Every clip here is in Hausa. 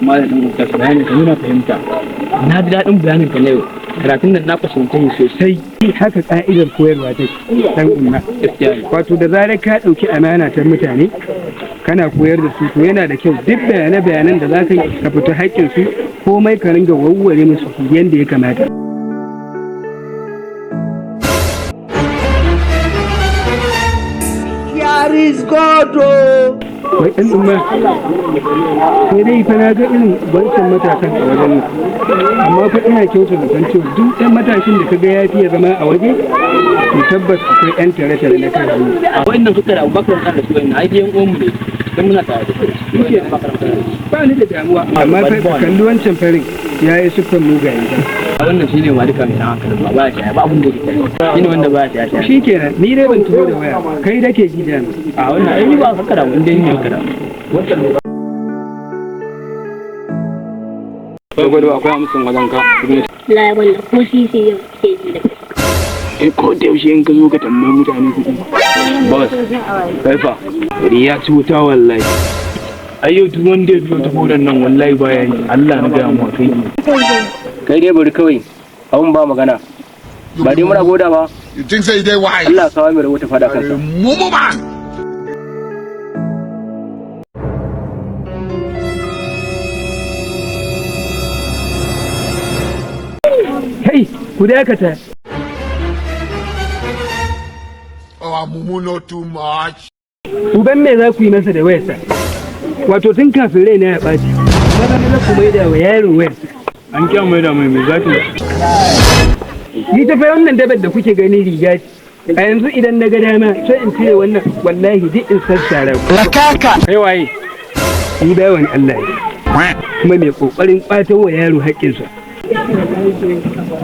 Malam ɗin Ustaz, bayanin ka nuna fahimta. Na ji daɗin bayanin ka na yau. Karatun nan na fahimta sosai. Haka ka'idar koyarwa take, dan umma. Gaskiya ne. Wato da zarar ka ɗauki amana ta mutane kana koyar da su, to yana da kyau duk bayane-bayanan da za ka yi ka fita haƙƙin su, komai ka ringa warware musu yadda ya kamata. Here is God oh. Wai ɗan umma, sai dai fa na ga irin wancan matasan a wajen nan, amma fa ina kyauta da san cewa duk ɗan matashin da ka ga ya fiye zama a waje, to tabbas akwai ɗan tare-tare na kan hanya. A wa'annan suka da Abubakar da su wa'annan ai yan uwanmu ne. Dan muna tare da su. Abubakar da su. Ba ni da damuwa, amma fa ka kalli wancan farin, ya yi siffar mugaye ba. A wannan shine malika mai dan hankali ba ba ya ba abun da yake. Shine wanda ba ya sha. Shi kenan, ni dai ban taho da waya ba, kai da ke gida ne. A wannan ai ni ba ka da mun dai ne ka da. Gwado akwai 50 wajen ka. La wannan ko sisi yau ke ji da kai. Ko da yaushe in ka zo ka tambayi mutane kuɗi. Boss, kaifa, gari ya ci wuta wallahi. Ai yau duk wanda ya biyo ta godan nan wallahi baya yi. Allah na gaya mu kai. Kai dai bari kawai. Abun ba magana. Ba dai muna goda ba. You think say they wise? Allah kawo mai rahoto fada kansa. Mumu man. Kai, ku dakata. Oh, mumu not too much. Uban me za ku yi masa da wayarsa? Wato tun kafin raina ya ɓaci, maza maza ku maida wa yaro wayarsa. An kyan mai da mai mai zaki. Ni ta fa wannan dabar da kuke gani riga ce. A yanzu idan na ga dama sai in cire wannan, wallahi duk in sassara ku. Kai waye? Ni bawan Allah ne, kuma mai kokarin kwatar wa yaro haƙƙinsa.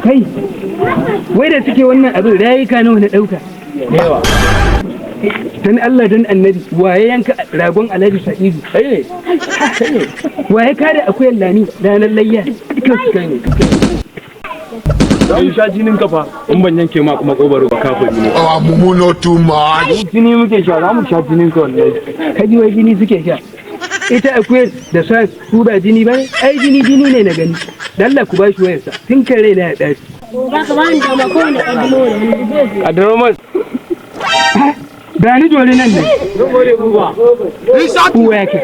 Kai, wai da suke wannan abin, rayuka nawa na ɗauka? Yawa. Dan Allah dan annabi, waye yanka ragon Alhaji Sa'idu? Kai ne. Kai ne. Waye kada akuyar Lami ranar layya? Dukkan su kai ne. Za mu sha jinin ka fa. In ban yanke ma kuma kobaro ba kafin ne. Oh, mumu not too much. Jini muke sha, za mu sha jinin ka wallahi. Kaji wai jini suke sha. Ita akuyar da sa ku ba jini ba ne? Ai jini jini ne na gani. Dan Allah ku bashi wayarsa tun kan raina ya ɗaci. Ba ka bani dama ko wanda kaddamo da wani. A daro. Ba ni dole nan ne. Kowa ya kai.